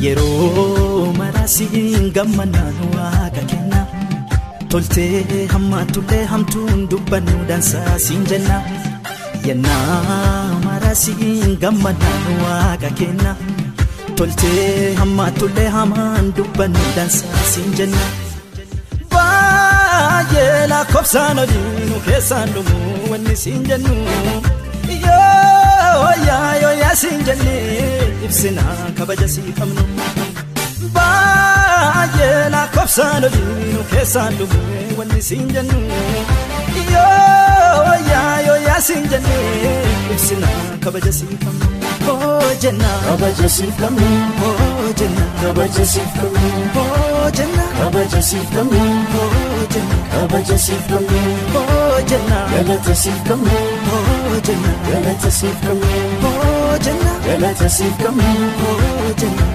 Yeroo maraasiin gammanaan waaqa kenna. Toltee hammaatullee hamtuun dubbannu dansaa siin jenna. Yennaa maraasiin gammanaan waaqa kenna. Toltee hammaatullee hamaan dubbannu dansaa siin jenna. Baay'ee lakkoofsaan olii nu keessaan dhumu wanni siin jennu. Yoo yaa yoo yaa siin jennee ibsina kabaja sii qabnu. Baay'ee lakkoofsaan olii nu keessaan dhumu wanni siin jennu. Yoo yaa yoo yaa siin jennee ibsina kabaja sii qabnu. Hoo jenna Kabaja siif qabnu. Hoo jenna Kabaja siif qabnu. Hoo jenna Kabaja siif qabnu. Hoo jenna Kabaja siif qabnu. Hoo jenna Galata siif qabnu. Hoo jenna Galata siif qabnu. Hoo jenna Galata siif qabnu. Hoo jenna.